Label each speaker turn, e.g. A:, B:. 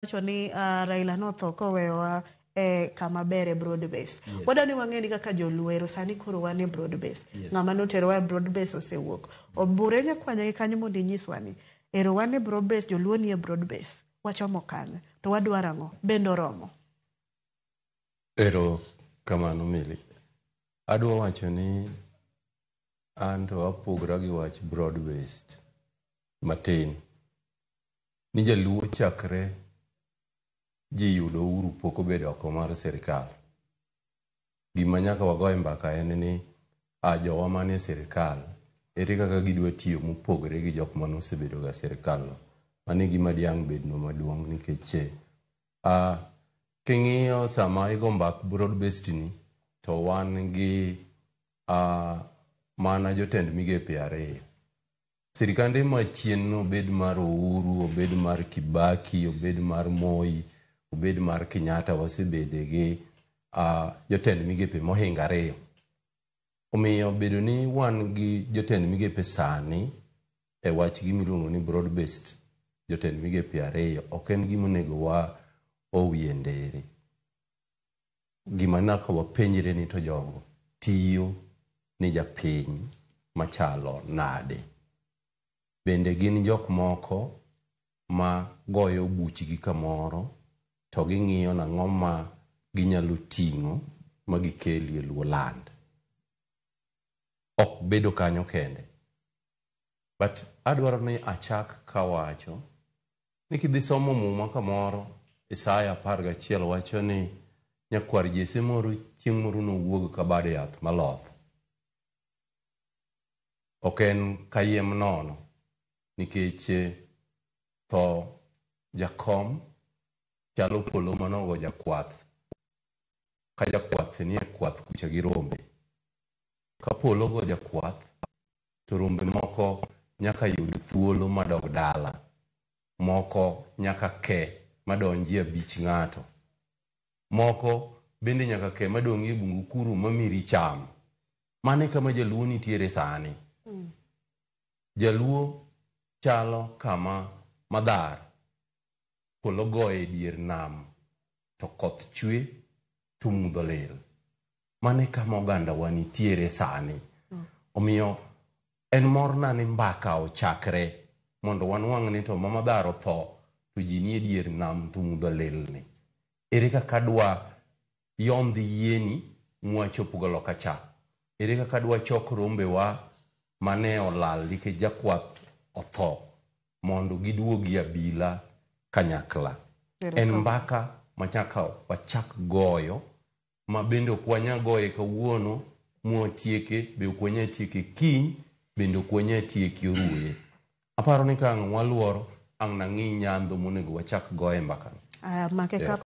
A: Wacho ni Raila notho koweyowa e kama ber e broad base.
B: Yes.
A: Wadwa ni wang'e ni kaka joluo ero sani koro wan e broad base.
B: Yes.
A: Ng'ama noterowa e broad base osewuok. Obure nyakwanya gi kanyo mondo inyiswa ni ero wan e broad base, joluo ni e broad base. Wachomo kanye? To wadwaro ang'o? Bende oromo?
C: Ero kamano Milly. Adwa wacho ni an to apogra gi wach broad based matin. Ni jaluo chakre ji yudo uhuru pok obedo oko mar sirikal. Gima nyaka wagoye mbaka en ni a jowa manie sirikal ere kaka gidwa tiyo mopogore gi jok mane osebedo ga sirikal no. Mano e gima diang' bednwa maduong' nikech a king'iyo sama igo mbak broad based ni to wan gi mana jotend migepe ariyo. Sirikande machien no obed mar Uhuru, obed mar Kibaki, obed mar Moi, obed mar Kenyatta, wasebede gi jotend migepe mohingo ariyo. Omiyo bedo ni wan gi jotend migepe sani e wach gima iluongo ni broad based jotend migepe ariyo ok en gima onego wa owie ndere. Gima nyaka wapenjre ni to jogo tiyo ni japiny machalo nade. Bende gin jok moko ma goyo buchgi kamoro to ging'iyo nang'o ma ginyalo ting'o ma gikelie Luo land. Ok bedo kanyo kende. But adwaro ni achak kawacho ni kidhi somo muma kamoro Isaya 11 wacho ni nyakwar Jesse moro chieng' moro nowuog ka bad yath maloth. Ok en kayiem nono nikech tho jakom chalo polo manogo jakwath. Ka jakwath nie kwath kucha gi rombe. Ka polo ogo jakwath to rombe moko nyaka yud thuolo madog dala. Moko nyaka ke madonji abich ng'ato. Moko bende nyaka ke madong' e bungu kuro mamiri cham. Mano e kama jaluo nitiere sani. Jaluo chalo kama madhar polo goye e dier nam to koth chwe to mudho lil. Mano e kama oganda wa nitiere sani. Omiyo en morna ni mbaka ochakre mondo wanwang' ni to mama dhar otho to ji nie dier nam to mudho lil ni. Ere kaka dwa yondh yieni mwachopgo loka cha? Ere kaka dwa chok rombewa mane olal nikech jakwath otho mondo giduogi abila kanyakla? En mbaka manyaka wachak goyo ma bende ok wanyal goye kawuono mwatieke, be ok wanyal tieke kiny, bende ok wanyal tieke oruye. Aparo ni ka ang' waluoro, ang' nang'i nyandho monego wachak goye mbaka no.
A: Aya, make.